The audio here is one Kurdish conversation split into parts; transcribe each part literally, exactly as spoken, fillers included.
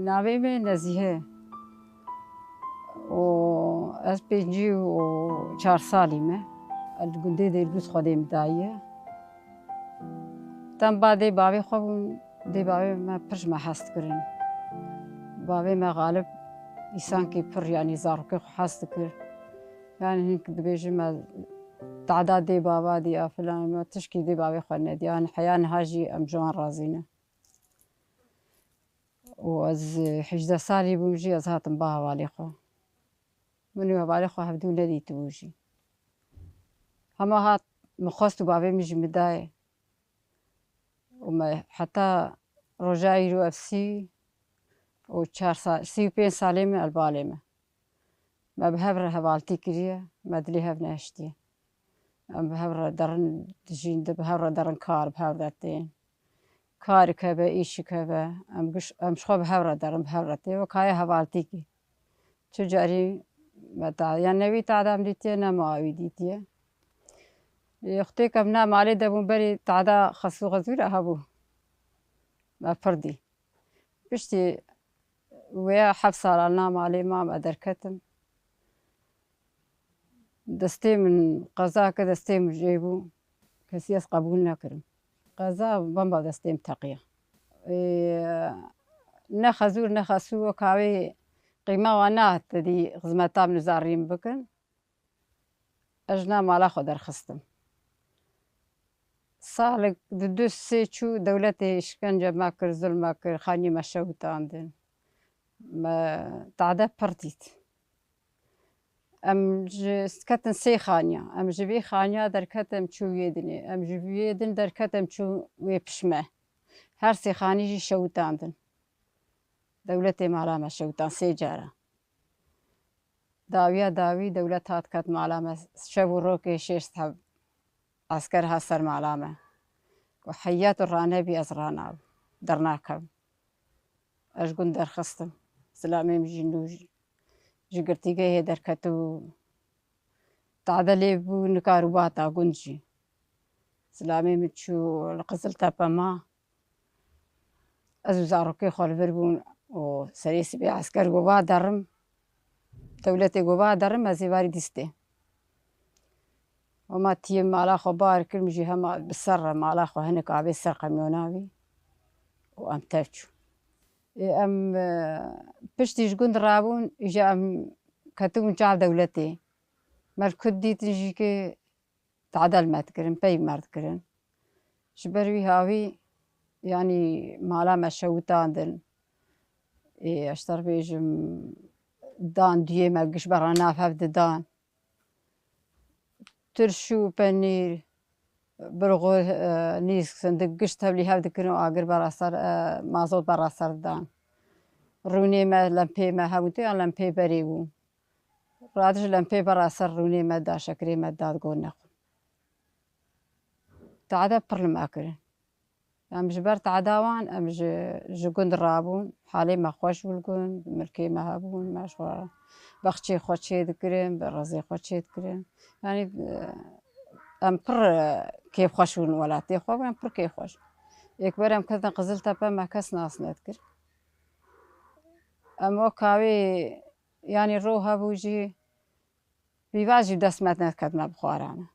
Navê me Nezîhe û ez pêncî û çar salî me. Ez li gundê Dêrgûz Xwedê min daye. Tem ba dê bavê xwe bûn, dê bavê me pir ji me hez dikirin. Bavê me xalib îsankî pir, yanî zarokê xwe hez dikir. Yanî hîn dibêjin me tada dê bava diya filan, me tişkî dê bavê xwe nediya. Yanî heya niha jî em ji wan razî ne. Û ez hejdeh salî bûm jî, ez hatim ba hevalê xwe. Min û hevalê xwe hevdû nedîtibû jî. Hema hat min xwest û bavê min jî min dayê. Û me heta roja îro ev sî û çar sal, sî û pênc salê min el balê me. Me bi hev re hevaltî kiriye, me dilê hev nehiştiye. Em bi hev re derin dijîn, di bi hev re derin kar, bi hev re tên. Karik hebe, îşik hebe, em giş-, em ji xwe bi hev re derin, bi hev re tên. Wek haya hevaltîkî. Tu carî me ta-, ya ne wî tada em dîtiye, ne me wî dîtiye. Lê wextêk em na malê de bûn, berî tada xesû xezû re hebû. Me pir dî. Piştî wêya heft sala na malê mam, ez derketim. Destê min qeza kir, destê min jê bû. Kesî ez qebûl nekirim. Qeza bemba destê min teqiya. Ê, ne xezûr, ne xesû, wek awê qîma wan nehat dî xizmeta min û zarî min bikin. Ez ji nav mala xwe derxistim. Salek di du sê çû, dewletê îşkence me kir, zulm me kir, xaniyê me şewitandin. Me tade pir dît. Em ji, ketin sê xaniya. Em ji vê xaniya derketin çû wê dinê. Em ji vê din derketin çû wê pişme. Her sê xanî jî şewitandin. Dewletê mala me şewitan sê cara. Dawiya dawî dewlet hat ket mala me. Şev û rokê şêst heb esker hat ser mala me. Ku heyat û ranebî ez ranab-, dernakevim. Ez ji gund derxistim. Zilamê min jî nû jî ji girtîgehê derketibû. Tade lê bû, nikar û bata gund jî. Zilamê min çû li Qiziltepe ma. Ez û zarokê xwe li vir bûn û serê sibê esker gova derim. Dewletê gova derim, ez ê varî dîstê. Hema tiyê mala xwe bar kir, min jî hema bi ser re mala xwe hinek avê ser qemyona wî û em tev çûn. Ê, em, e, piştî ji gund rabûn, îja em ketibûn çav dewletê. Me li ku dîtin jî ke tade li me dikirin, pey me dikirin. Ji ber wî hawî, yanî mala me şewitandin. Ê, ez ji te re bêjim, dan duyê me giş bera nav hev didan. Tirş û penîr, birxwe, e, nîsk, sindik, giş tevlî hev dikirin û agir bera ser, e, mazot bera ser didan. Rûnê me, lempê me hebû, tu yan lempê berê bû. Radij lempê bera ser rûnê me da, şekirê me da, digot nexwin. Tade pir li me kirin. Em ji ber tada wan, em ji, ji gund rabûn, halê me xweş bû li gund, milkê me hebûn, me ji xwe bexçê xwe çê dikirin, bi rezê xwe çê dikirin. Yanî, em pir kêfxweş bûn welatê xwe, em pir kêfxweş. Êkber em ketin Qiziltepe, me kes nas nedikir. Em wek awê, yanî ro hebû jî, pîvaz jî dest me nediket me bixwarane.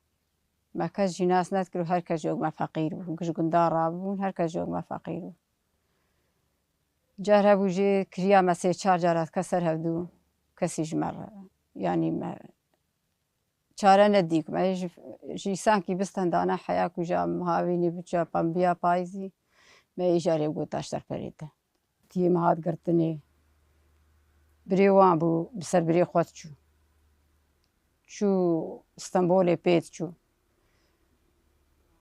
Me kes jî nas nedikir û her kes jî wek me feqîr bû. Giş gunda rabûn, her kes jî wek me feqîr bû. Car hebû jî kiriya me sê çar cara dike ser hevdû, kesî ji me re, yanî me çare nedîk. Me jî, jî sankî bistendane heya ku ja mihavînî bica pembiya payîzî, me îjarê got taşter perê te. Tiyê me hat girtinê. Birê wan bû, bi ser birê xwe diçû. Çû Stenbolê pê diçû.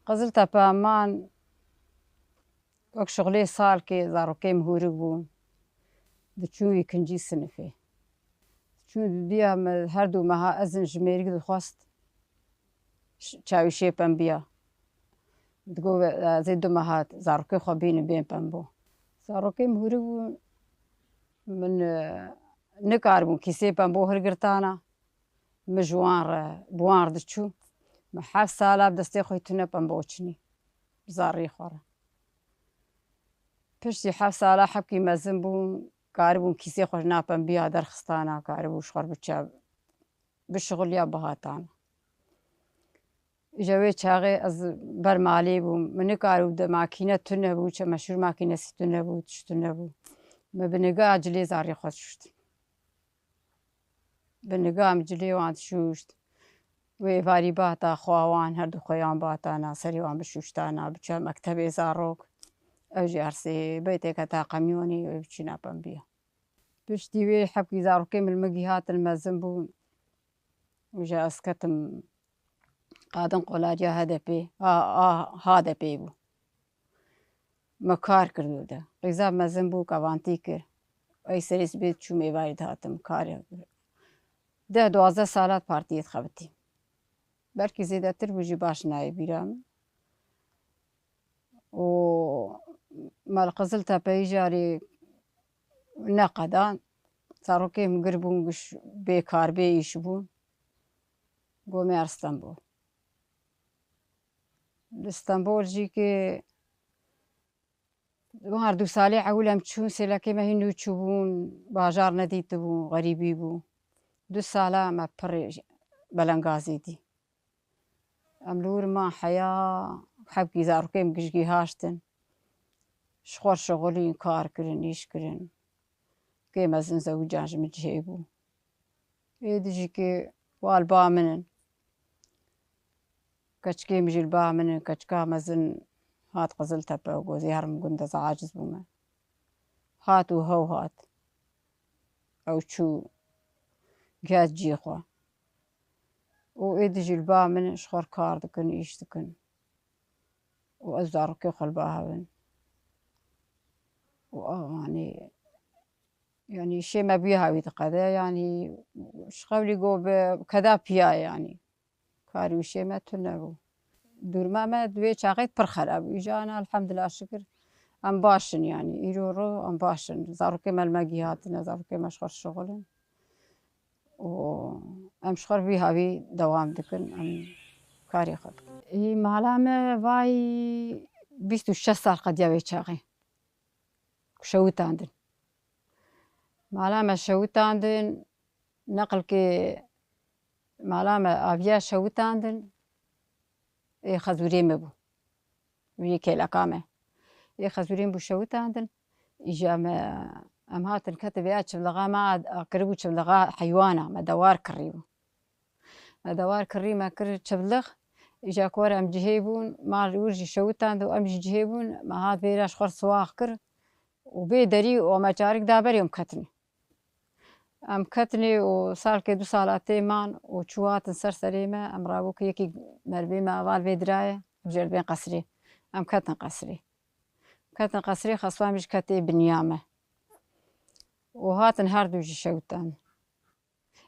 Qiziltepe man, wek şixulê salkê zarokê min hûrik bûn. Diçûn yêkincî sinifê. Çûn didiya me her du meha ezin ji mêrik dixwest. Ş-, çawîşê pembiya. Digot, "Ez ê du meha zarokê xwe bînim, bên pembo." Zarokê min hûrik bûn, min, e, nikaribûn kîsê pembo hilgirtana. Min ji wan re, bi wan re diçû. Min heft sala bi destê xwe tune pembo çinî. Bi zarî xwe re. Piştî heft sala hebkî mezin bûn, karibûn kîsê xwe ji nav pembiya derxistana, karibû ji xwe biçe bişixuliya bihatana. Ji wê çaxê ez ber malê bûm. Min nikaribû de makîne tune bû, çemeşûr makînesî tune bû, tişt tune bû. Me bi niga cilê zarê xwe şûşt. Bi niga em cilê wan dişûşt. Wê êvarî bihata xwe wan, her du xweyan bihatana, serê wan bişûştana, biçe mektebê zarok. Ew jî ersê bê têketa qemyonê, wê biçîna pembiya. Piştî wê hebkî zarokê min li min gî hatin mezin bûn. Û ji ez ketim qadin qolariya H D P, a, a, H D P bû. Me kar kir wê de. Qîza mezin bû, kevantî kir. Ey serê sibê diçûm êvarî dihatim karê. Deh duwazdeh sala di partiyê dixebitî. Belkî zêdetir bû jî baş nayê bîra min. Û me li Qiziltepeyê jarê neqedan. Zarokê min gir bûn, giş bêkar bê îş bûn. Got me er Stenbol. Li Stenbol jî ki her du salê ewil em çûn, sêlekê me hîn nû çûbûn, bajar nedîtibû, xerîbî bû. Du sala me pirê belengazî dî. Em li wir man heya, hebkî zarokê min gişkî haştin. Ji xwe şixulîn, kar kirin, îş kirin. Kê mezin zewicî ji min cihê bû. Ê dijî ki wa li ba min in. Keçikê min jî li ba min in. Keçika mezin hat Qiziltepe û got ez ê herim gund, ez aciz bûme. Hat û hew hat. Ew çû gihat cihê xwe. Û ê dijî li ba min in, ji xwe re kar dikin, îş dikin. Û ez zarokê xwe li ba hev in. Û ew, yanî, yanî îşê me bûye hawî diqede, yanî ji qewlî got bi keda piya ye, yanî. Kar û îşê me tune bû. Dûrma me di wê çaxê pir xerab bû. Îja ana elhamdulillah şikir em baş in, yanî îro ro em baş in. Zarokê me li me gî hatine, zarokê me ji xwe şixulin. Û em ji xwe re vî havî dewam dikin, em karê xwe dikin. Ê, mala me vay bîst û şeş sal qediya wê çaxê. Şewitandin. Mala me şewitandin, neqilkê mala me aviya şewitandin, ê xezûrê me bû. Wî kêleka me. Ê xezûrê min bû şewitandin. Îja me, em hatin ketin vêya çivlixa me, a, a kiribû çivlixa heywana, me dewar kirîbû. Me dewar kirî, me kir çivlix. Îja ku were em cihê bûn, mal wir jî şewitand û em jî cihê bûn, me hat vêra ji xwe re siwax kir û bê derî û me çarik da berê û em ketinê. Em ketinê û salkê du sala tê man û çû hatin ser serê me, em rabû ki yekî merivê me aval vê diraye, em jê re dibên qesrê. Em ketin qesrê. Ketin qesrê, xeswa min jî ketê biniya me. Û hatin her du jî şewitan.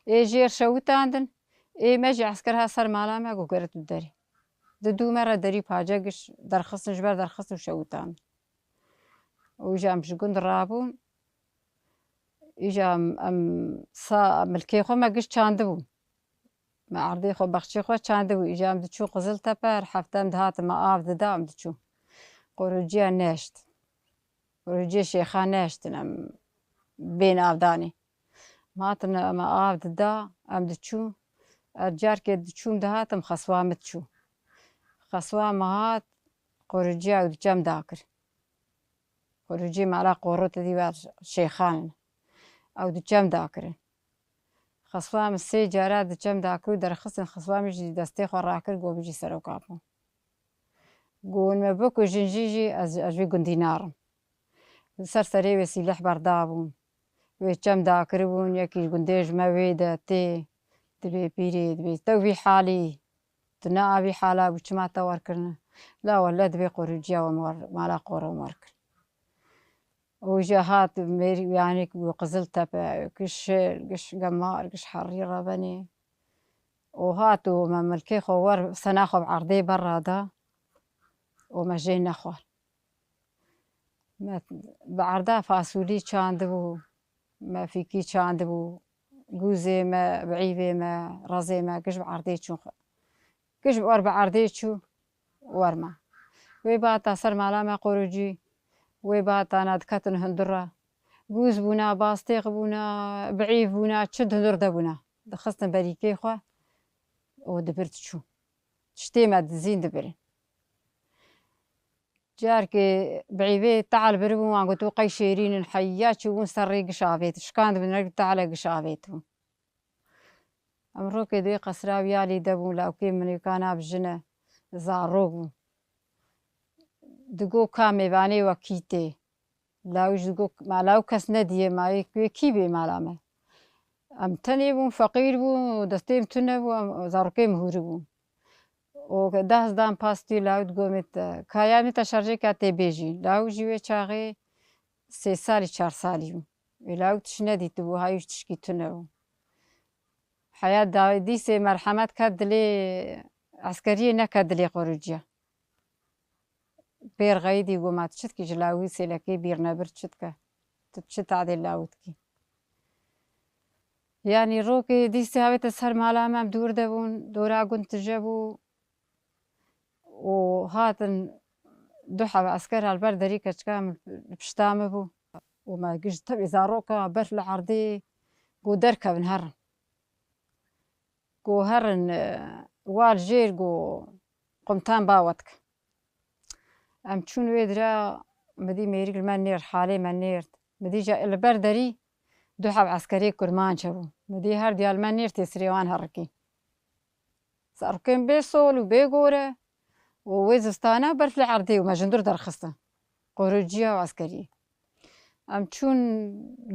Ê jêr şewitandin, ê me jî esker ha ser mala me, got gere tu derê. Di dû me re derî pace giş derxistin, ji ber derxistin û şewitandin. Û îja em ji gund rabûn, îja em, em sa milkê xwe me giş çandibûn. Me erdê xwe, bexçê xwe çandibû. Îja em diçûn Qiziltepe, her hefte em dihatin, me av dida, em diçûn. Qorociya neşt. Qorociyê şêxa neştin em bên avdanê. Me hatin, me av dida, em diçûn. Ez carkê diçûm dihatim, xeswa min diçû. Xeswa min hat, qorociya ew diçem dakir. Qorociyê mala qoro te dî wer şêxan in. Ew diçem dakirin. Xeswa min sê cara diçem dakir û derxistin, xeswa min jî destê xwe rakir, got bijî seroka xwe. Got me bikujin jî, jî ez, ez vî gundî narim. Li ser serê wê sîleh berdabûn. Wê çem dakiribûn, yekî ji gundê ji me wê de tê, dibê pîrê, dibê tew vî halî. Tu ne a vî hala bû, çima te wer kirine? La wele dibê qorûciya we wer, mala qoro wer kir. Û îja hat mêr, yanî ku Qiziltepe, giş şêl, giş gemar, giş herî rebenê. Û hat û me milkê xwe wer, sena xwe bi erdê berra da û me jê nexwar. Me bi erda fasulî çandibû, me fîkî çandibû, gûzê me, bi îvê me, rezê me, giş bi erdê çûn xwe. Giş bi wer bi erdê çû, wer ma. Wê bata ser mala me qorûcî, wê batana diketin hundir re. Gûz bûna, bastêq bûna, bi'îv bûna, çi di hundir de bûna. Dixistin berîkê xwe û dibir diçû. Tiştê me dizîn dibirin. Carkê bi'îvê te'al biribûn, wan gotibû qey şêrîn in, heya çûbûn ser rê giş avêt, şikandibûn rê te'ale giş avêtibûn. Em rokê dê qesra wî ya lî de bûn, lawkê min wê ka nabijine, zarok bû. Digo ka mêvanê we kî tê? Law jî digo, ma law kes nediye, ma wê, wê kî bê mala me? Em tenê bûn, feqîr bûn, destê min tune bû, em, zarokê min hûrî bûn. Û dest dan pastî law digo min te, ka ya min te şerjêka tê bêjî. Law jî wê çaxê sê salî, çar salî bû. Wê law tişt nedîtibû, hay wî tişkî tune bû. Heya da-, dîsê merhemet ket dilê eskeriyê, neket dilê qorûciya. Pêr xeyidî got, ma tu çi dikî, ji lawî sêlekê bîr nebir çi dike? Tu çi tadê lawî dikî? Yanî rokê dîsê avête ser mala me, em dûr de bûn, dora gund tije bû û hatin du heb esker li ber derî keçika min li pişta min bû û me giş tevî zaroka berf li erdê got, derkevin herin. Got, herin, e, wal jêr, got, qumtan ba we dike. Em çûn wê dira, min dî mêrik li me nêrt, halê me nêrt. Min dî ja li ber derî du heb eskerê kurmanc hebû. Min dî her diya li me nêrtê sirê wan herikî. Zarokên bê sol û bê gore û wê zistana berf li erdê û me ji hundir derxistin. Qorûciya û eskeriyê. Em çûn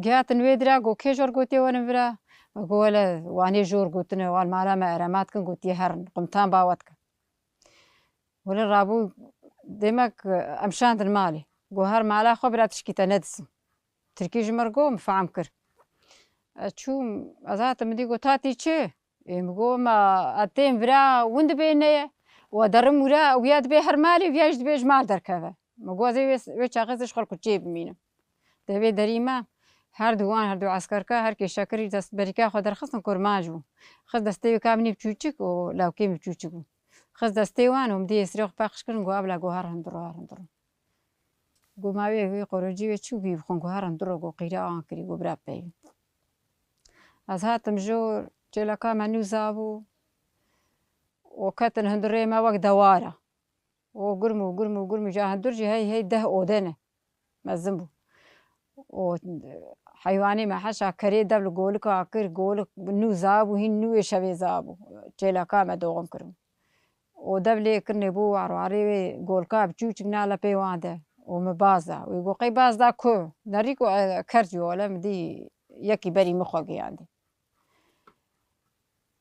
gihatin wê dira, got, kê jor gotiye werin vira? Me got, wele wanê jor gotine, wan mala me eremat kin, gotiye herin, qumtan ba we dike. Wele rabû, demek em şandin malê. Got, her mala xwe bira, tişkî te nedisin. Tirkî ji min re got, min fehm kir. Ez çûm, ez hatim, min dî got, tatî çi? Ê, min got, ma ez têm vira, win dibê neye. Û ez derim wira, wiya dibê her malê, wiya jî dibê ji mal derkeve. Min got, ez ê wê, wê çaxê ez ê ji xwe li kuçeyê bimînim. Di vê derî me, her du wan, her du eskerka, her kê şekirî dest berîka xwe derxistin, kurmanc bû. Xist destê wê ka min î biçûçik û lawkê min biçûçik bû. Xist destê wan û min dî êsirê xwe paqij kirin, got, abla, got, her hundir û her hundir. Got, ma wê, wê qorocî wê çi bî bixwin, got, her hundir û got, qîra wan kirî, got, bira pey. Ez hatim jor, çêleka me nû zabû û ketin hundirê me wek dewara. Û gurm û gurm û gurm û ja hundir jî hey hey deh ode ne. Mezin bû. Û heywanê me heşa kerê dev li golika kir, golik nû zabû, hîn nû wê şevê zabû. Çêleka me doxim kiribû. Û dev lê kirine bû war warê wê golika biçûçik na lepê wan de. Û min baz da. Wî got, qey baz da ku? Nerî ku, e, kerc wî wele min dî yekî berî min xwe giyandî.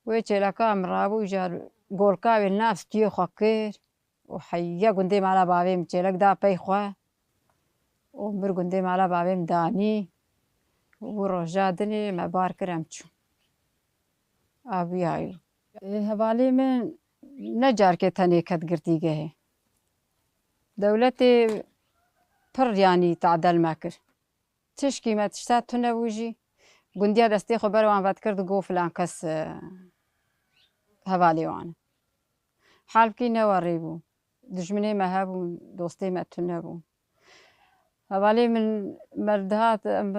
Wê çêleka min rabû, îcar golka wê nav stûyê xwe kir û heya gundê mala bavê min çêlek da pey xwe û min bir gundê mala bavê min danî û roja dinê me bar kir, em çûn. A vî hayî. Ê, hevalê min ne carkê tenê ket girtîgehê. Dewletê pir, yanî, tadel me kir. Tişkî me tişta tune bû jî, gundiya destê xwe ber wan vedikir, digot filan kes, e, hevalê wan e. Halbikî ne werê bû. Dijminê me hebûn, dostê me tune bûn. Hevalê min, me dihat, em,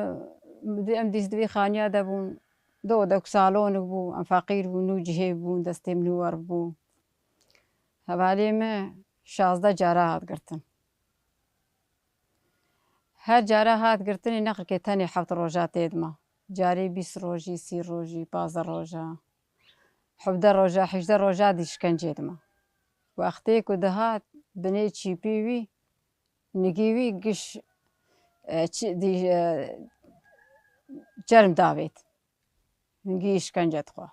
em dîs di vî xaniya de bûn. Di odek salonik bû, em feqîr bûn, nû cihê bûn, destê min nû wer bû. Hevalê me şazdeh cara hat girtin. Her cara hat girtinê neqirkê tenê heft roja tê dima. Carê bîst rojî, sî rojî, pazdeh roja, hevdeh roja, hejdeh roja dî şikencê dima. Wextê ku dihat binê çîpî wî, nigî wî giş, e, çi, dî, e, çerm davêt. Nigî şikence dixwe.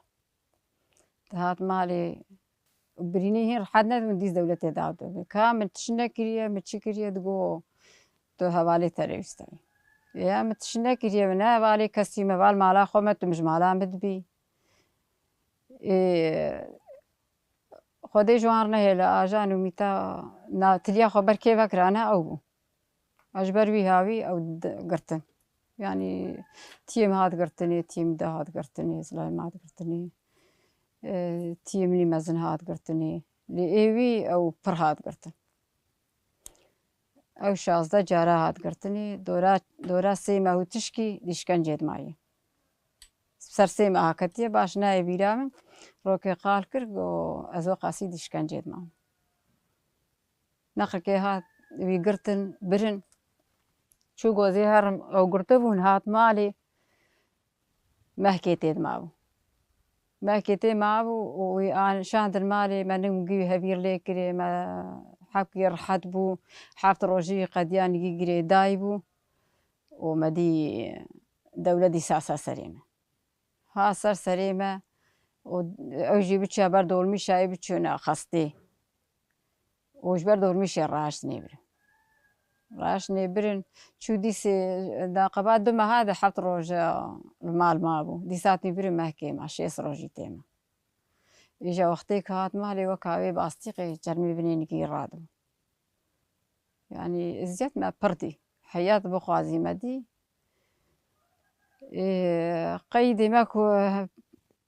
Dihat malê, birînê hîn rehet nedibûn, dîs dewletê da dibê. Ka min tişt nekiriye, min çi kiriye, digo tu hevalê terorîst e. Ya min tişt nekiriye, min ne hevalê kesî me, val mala xwe me, tu min ji mala min dibî. Ê, Xwedê ji wan re nehêle, ajan û mîta na tiliya xwe ber kê vekirane ew bû. Ez ji ber wî hawî ew di-, girtin. Yanî tiyê min hat girtinê, tiyê min de hat girtinê, zilayê min hat girtinê. E, tiyê min î mezin hat girtinê. Lê ê wî ew pir hat girtin. Ew şazdeh cara hat girtinê, dora, dora sê meh û tişkî di îşkencê de maye. Ser sê meha ketiye, baş nayê bîra min, rokê qal kir, got, ez wexasî di îşkencê de mam. Neqikê hat, wî girtin, birin. Çû gozê herim, ew girtibûn, hat malê. Mehkê tê de mabû. Mehkê tê mabû û wî an-, şandin malê, me ning û gî hevîr lê kirê, me hepkî rehet bû, heft rojî qediya nigî girêdayî bû û me dî dewlet dîsa ser serê me. Ha ser serê me û ew jî biçiya ber dolmîşa, ê biçûna xestê. Û ji ber dolmîşê raşt nêbirin. Raşt nêbirin, çû dîsê, da qeba du meha de heft roj li mal mabû. Dîsa tî birin mehkê me, şêst rojî tê me. Îja wextê ke hat malê, weka wê bastîqê çermê binê nigî radibû. Yanî eziyet me pir dî. Heyat bixwazî me dî. Ê, qeydê me ku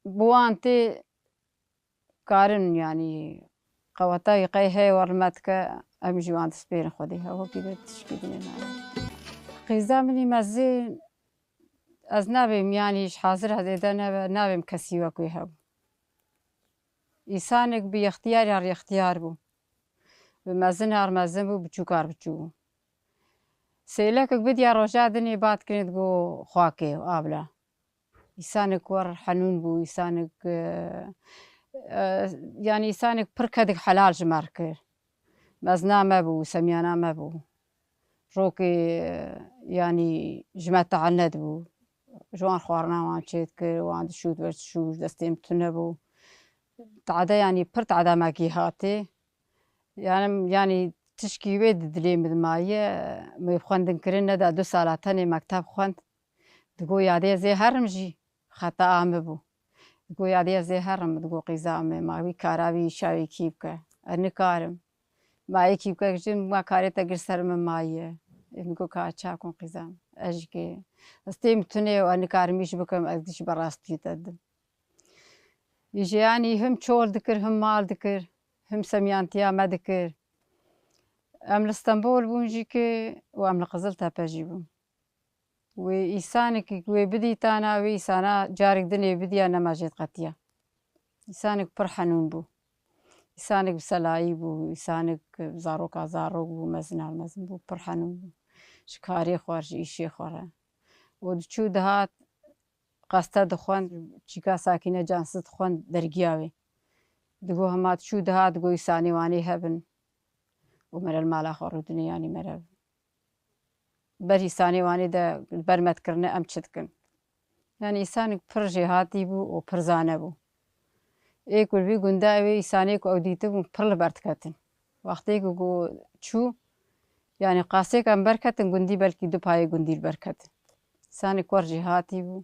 bi wan tê karin, yanî qewetayî qey heye we rime dike, em jî wan dispêrin Xwedê. Hewokî de tişkî dinê nane. Qîza min î mezin, ez nabêm, yanî ji hazir hezêde nebe, nabêm kesî wek wê hebû. Îsanek bi yextiyar ya rêxtiyar bû. Bi mezin ar mezin bû, biçûk ar biçûk bû. Sêlekek bidiya roja dinê bat kirin digo xwakê û abla. Îsanek wer henûn bû, îsanek, e, e, yanî îsanek pir kedik helal ji me re kir. Mezna me bû, semiyana me bû. Rokê, e, yanî ji me tehennet bû. Ji wan xwarina wan çêdikir, wan dişût ber dişû, ji destê min tune bû. Tade yanî pir tade me kî hatê. Yanî, yanî tişkî wê di dilê min de maye, min xwendin kirin neda du sala tenê mekteb xwend. Digo yadê ez ê herim jî xeta a min bû. Digo yadê ez ê herim, digo qîza min, ma wî kara wî îşa wî kî bike. Ez nikarim. Ma yekî bike jin, ma karê te gir ser min maye. Ê min got ka çakum qîza min. Ez jî kê. Ez têm tune û ez nikarim îş bikim, ez jî berastî te dim. Î jî yanî him çol dikir, him mal dikir, him semiyantiya me dikir. Em li Stenbol bûn jî ki û em li Qiziltepe jî bûn. Wê îsanekî wê bidîtana, wê îsana carek dinê bidiya nema jê diqetiya. Îsanek pir henûn bû. Îsanek bi selayî bû, îsanek zaroka zarok bû, mezin al mezin bû, pir henûn bû. Ji karê xwe re, ji îşê xwe re. Û diçû dihat, qeste dixwend, çîka Sakîne Cansiz dixwend dergiya wê. Digo hema diçû dihat, digo îsanê wanê hebin û mere li mala xwe rûdinê, yanî mere ber îsanê wanê de li ber me dikirine, em çi dikin? Yanî îsanek pir jêhatî bû û pir zane bû. Ê ku li vî gunda ew ê îsanê ku ew dîtibûn pir li ber diketin. Wextê ku got çû, yanî qasêk em ber ketin gundî, belkî du payê gundî li ber ketin. Îsanek wer jêhatî bû,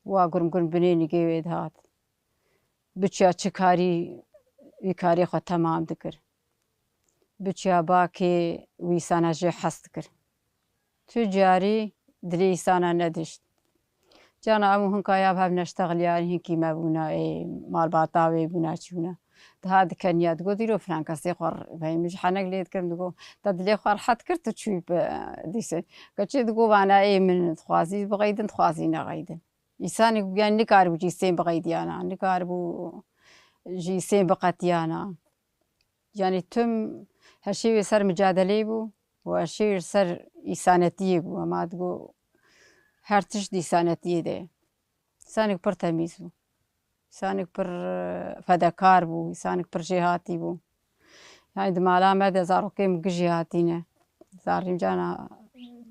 wa gurm gurm binê nigê wê dihat. Biçiya çi karî, wî karê xwe temam dikir. Biçiya bakê wî îsana jê hez dikir. Tu carî dilê îsana nedişt. Cana em û hinka ya bi hev neştexiliyarî hinkî me bûna, ê malbata wê bûna, çi bûna. Diha dikeniya, digot, îro filan kesê xwe r-, vey min ji henek lê dikirim, digot, te dilê xwe rehet kir, tu çûyî bi dîse. Keçê digot, vana ê min dixwazî bixeydin, dixwazî nexeydin. Îsanek, yanî nikaribû ji îsên bixeydiyana, nikaribû ji îsên biqetiyana. Yanî tim her şey wê ser micadeleyê bû û her şey wê ser îsanetiyê bû. Ema digo her tişt di îsanetiyê de ye. Îsanek pir temîz bû. Îsanek pir, e, fedekar bû. Îsanek pir jêhatî bû. Yanî di mala me de zarokê min gijî hatîne. Zarîm cana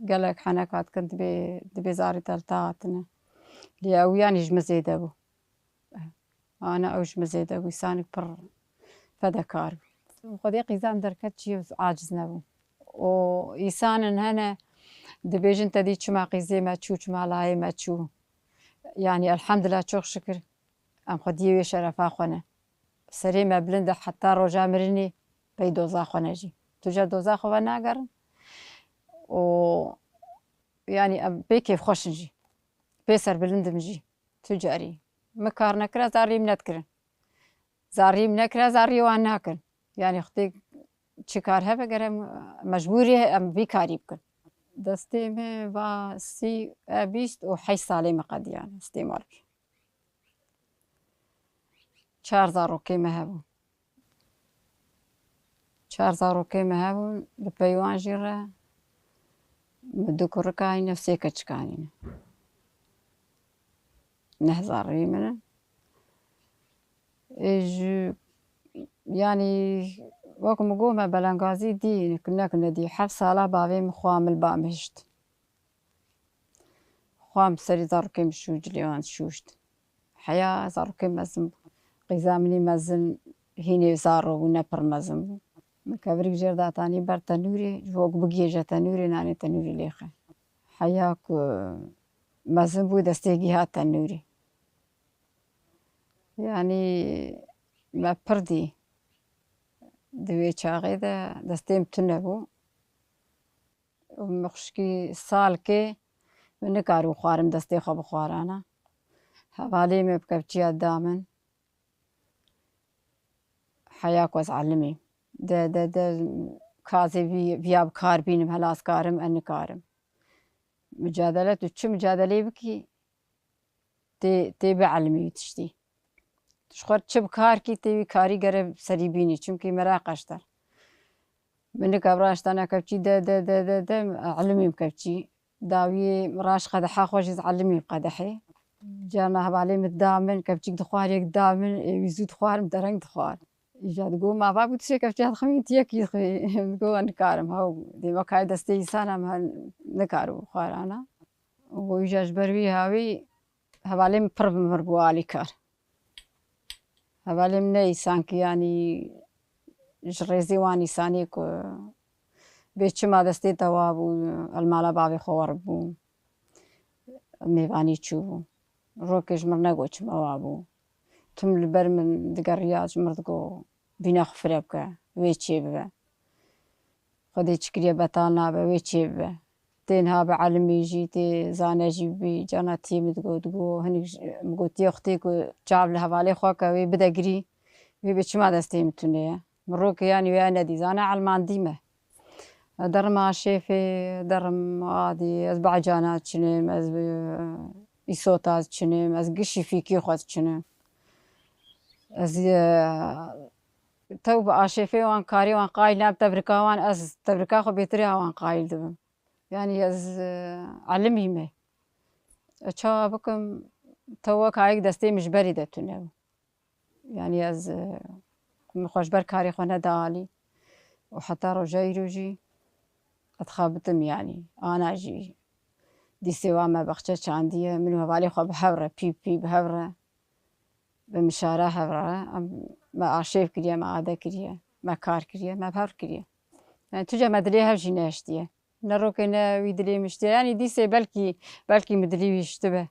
gelek heneka dikin dibê, dibê zarî te li te hatine. Lê ew yanî ji min zêde bû. Ana ew ji min zêde bû. Îsanek pir fedekar bû. Xwedê qîzan derket çi aciz nebû. Û îsanin hene dibêjin te dî çima qîzê me çû, çima layê me çû. Yanî elhamdulillah, çok şükür. Em xwediyê wê şerefa xwe ne. Serê me bilind e heta roja mirinê pey doza xwe ne jî. Tu ca doza xwe venagerin. Û yanî em pê kêfxweş in jî. Pê serbilind im jî. Tu carî. Min kar nekira, zarî min nedikirin. Zarî min nekira, zarî wan nakin. Yanî xwedê Çi kar hebe gere em mecbûrî em vî karî bikin. Destê me va sî, e, bîst û heşt salê me qediyane, stêmar bî. Çar zarokê me hebûn. Çar zarokê me hebûn, li pey wan jî re min du kurika hîne, sê keçika hîne. Neh zarê min in. Ê, ji, yanî, wek min got, me belengazî dî, nekine dî. Heft sala bavê min xwe mil ba min hişt. Xwe em serî zarokê min şû, cilê wan şûşt. Heya zarokê mezin bû. Qîza min î mezin hînê zaro bû, ne pir mezin bû. Min kevirîk jêr datanî ber tenûrê, ji wek bigihêje tenûrê, nanê tenûrê lêxe. Heya ku mezin bû, destê giha tenûrê. Yanî me pir dî di wê çaxê de destê min tune bû. Û min xwişkî salkê min nikaribû xwarim destê xwe bixwarana. Hevalê me bi kevçiya da min. Heya ku ez elimîm. De, de, de, kazê vî, viya bi kar bînim, helas karim, ez nikarim. Micadele, tu çi micadeleyê bikî, tê, tê bielimî wî tiştî. Tu ji xwe çi bi kar kî, tê wî karî gere serî bînî. Çimkî meraq eşter. Min nika bi raştana kevçî de, de, de, de, de, elimîm kevçî. Dawiyê raş qedeha xwe jî elimîm qedehê. Carna hevalê min da min, kevçîk dixwar, yek da min, ê wî zû dixwarim, dereng dixwarim. Îja digo, ma va bû tu sê kevçiya dixwî, tu yekî dixwî. Digo, ez nikarim, hew. Dê wekayê destê însana min nikaribû xwarana. Û îja ji ber wî hawî hevalê min pir bi mir bû alîkar. Hevalê min ne îsankî, yanî ji rêzê wan îsanê ku bê çima destê te wa bû, el mala bavê xwe weribû, mêvanî çûbû. Rokê ji mir negot çima wa bû. Tim li ber min digeriya, ji mir digot, bîna xwe fire bike, wê çê bibe. Xwedê çi kiriye betal nabe, wê çê bibe. Tê niha bi elimî jî, tê zane jî bibî. Carna tiyê min digot, digot, hinek ji, min got, tiyê xwe tê ku çav li hevalê xwe ke, wê bide girî, wê bê çima destê min tune ye. Min rokê yanî wê nedî, zane elmandî me. Derim aşêfê, derim adî, ez bi ecana çinim, ez bi îsota çinim, ez gişî fîkî xwe çinim. Ez, e, tew bi aşêfê wan, karê wan qayîl nabim, tebrika wan, ez tebrika xwe bêtirê wan qayîl dibim. Yanî ez, e, elimî me. Ez çawa bikim, tew wek ayik destê min ji berî de tune bû. Yanî ez, e, min xwe ji ber karê xwe neda alî û heta roja îro jî ez dixebitim, yanî ana jî dîsê wan me baxçe çandiye, min û hevalê xwe bi hev re, pî pî bi hev re, bi mişara hev re, em, me aşêv kiriye, me ade kiriye, me kar kiriye, me bi hev kiriye. Yanî tu cem me dilê hev jî nehiştiye. Ne rokê ne wî dilê min şitiye. Yanî dîsê belkî, belkî min dilê wî şitibe.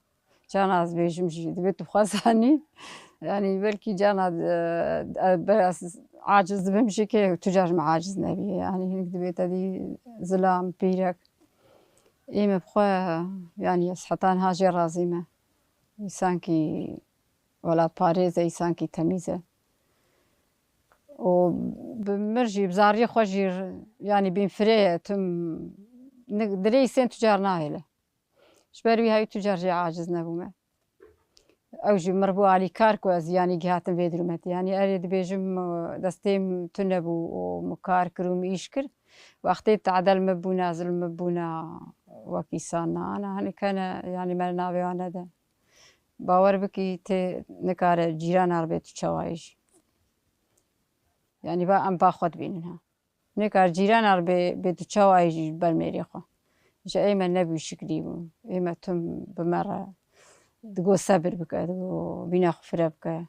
Carna ez bêjim jî, divê tu xwe zanî. Yanî belkî carna, e, e, be-, ez aciz dibim jî ke tu car ji min aciz nebî. Yanî hinek divê te dî zilam, pîrek. Ê me bi xwe, yanî ez heta niha jê razî me. Însankî welatparêz e, însankî temîz e. Û bi mir jî, bi zariyê xwe jî, yanî bînfirê ye, tim ni-, dilê îsên tu car nahêle. Ji ber wî hewî tu car jê aciz nebûme. Ew jî mir bû alîkar ku ez, yanî, gihatim vê dirûmetê. Yanî erê dibêjim, destê min tune bû û min kar kir û min îş kir. Wextê tadel min bûna, zilm min bûna, wekî sana ana, hinek hene, yanî me navê wan nede. Bawer bikî, tê nikare cîrana re bê tu çawa yî jî. Yanî va em va xwe dibînin ha. Nikar cîrana re bê, bê tu çawa yî jî ber mêrê xwe. Ji ê me nebû şiklî bû. Ê me tim bi me re digo sebir bike, digo bîna xwe fire bike.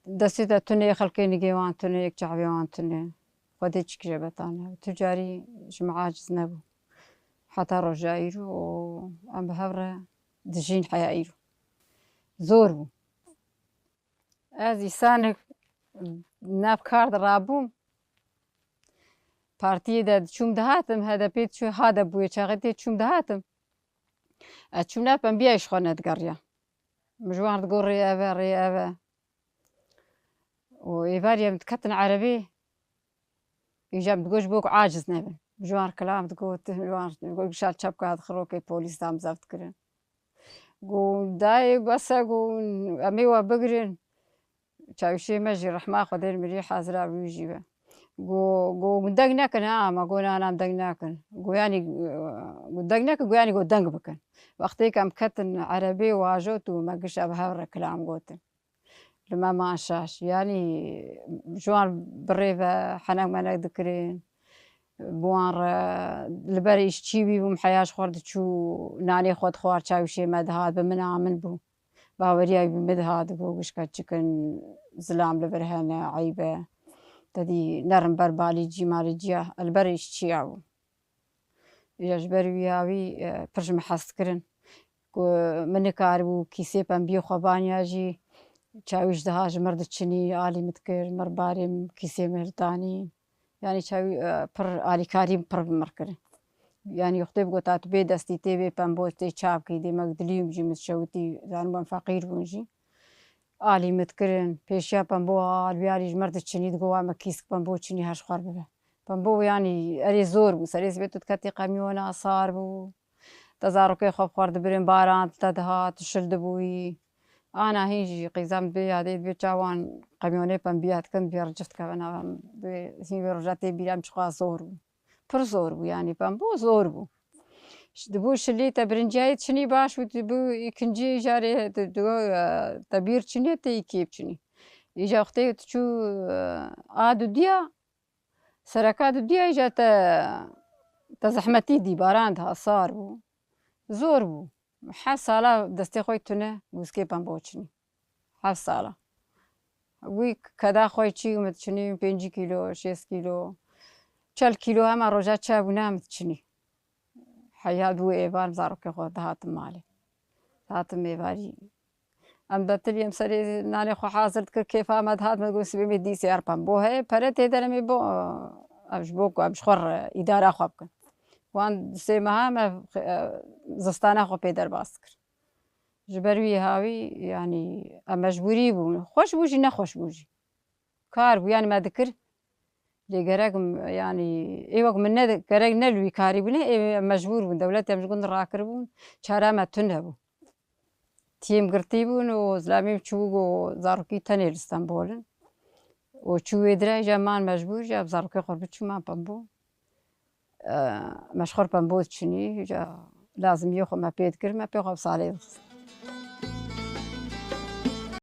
Destê te tune, xelkê nigê wan tune, yek çavê wan tune. Xwedê çi kije betane. Tu carî ji me aciz nebû. Heta roja îro û em bi hev re dijîn heya îro. Zor bû. Ez îsanek nav kar de rabûm. Partiyê de diçûm dihatim, H D P diçû, ha de bûye çaxê tê diçûm dihatim. Ez çûm nav pembiya ji xwe nedigeriya. Min ji wan re digot rê ev e, rê ev e. Û êvarî em diketin erebê. Îja min digot ji bo ku aciz nebin. Ji wan re kilam digotin, ji wan re digot, gişa li çepka dixirokê polîs damzev dikirin. Got, dayê bes e, got, em ê we bigirin. Çawişê me jî rehma Xwedê li mirî hazira wî jî be. Got, got, deng nekin ha, me got, na, na, em deng nakin. Got, yanî, got, deng nekin, got, yanî, got, deng bikin. Wextê ku em ketin erebê û ajot û me gişa bi hev re kilam gotin. Li me man şaş. Yanî ji wan birê ve henek menek dikirin. Bi wan re li ber îşçî bîbûm, heya ji xwe diçû nanê xwe dixwar, çawişê me dihat, bi min a min bû. Baweriya wî bi min dihat, digot, gişka çikin, zilam li vir hene, eyb e. Te dî nerin ber balî cî malî ciya, li ber îşçiya bû. Îja ji ber wî ya wî, e, pir ji min hez dikirin. Ku min nikaribû kîsê pembiyê xwe banya jî, çawîş diha ji mir diçinî, alî min dikir, mir barê min kîsê min danî. Yanî çawî, e, pir alîkarî pir bi mir kirin. Yanî Xwedê bigota tu bê destî tê bê pembo tê çav kî, dê me dilîm jî min şewitî, zanibû em feqîr bûn jî. Alî min dikirin, pêşiya pembo al, wî alî ji mir diçinî, digot, "Wa me kîsk pembo çinî her ji xwe bibe." Pembo, yanî, erê zor bû, serê sibê tu diketî qemyona sar bû. Te zarokê xwe bi xwe dibirin, baran te dihat, tu şil dibûyî. Ana hîn jî qîza min dibê yadê, dibê çawan qemyonê pembiya dikin, dibê ricif dikevin, ava dibê hîn vê roja tê bîra min çiqas zor bû. Pir zor bû, yanî pembo zor bû. Ş-, dibû şilî te birinciyayê çinî baş bû, dibû îkincî jarê tu, tu, e, te bîr çinî te îkê biçinî. Îja wextê tu çû, e, a dudiya, sereka dudiya îja te, te zehmetî dî, baran diha sar bû. Zor bû. Heft sala destê xwe tune gûskê pembo çinî. Heft sala. Wî keda xwe çî min diçinî pêncî kîlo, şêst kîlo, çel kîlo hema roja çav bûna min diçinî. Heya dû êvar zarokê xwe dihatim malê. Dihatim êvarî. Em betilî em serê nanê xwe hazir dikir, kêfa me dihat, me got, sibê me dîsê er pembo heye, pere tê derê me bo, em ji bo ku em ji xwe re îdara xwe bikin. Wan sê meha me, e, zistana xwe pê derbas dikir. Ji ber wî hawî, yanî, em mecbûrî bûn. Xweş bû jî, nexweş bû jî. Kar bû, yanî me dikir. Lê gerek, yanî, ê wek min ne, gerek ne li wî karî bûne, ê em mecbûr bûn. Dewlet em ji gund rakiribûn, çara me tune bû. Tiyêm girtî bûn û zilamê min çûbû got zarokî tenê li Stenbol in. Û çû wê dirê, îja man mecbûr, îja zarokê xwe biçû man pembo. E, me ji xwe re pembo diçinî, îja lazimiyê xwe me pê dikir, me pê xwe bi salê dixist.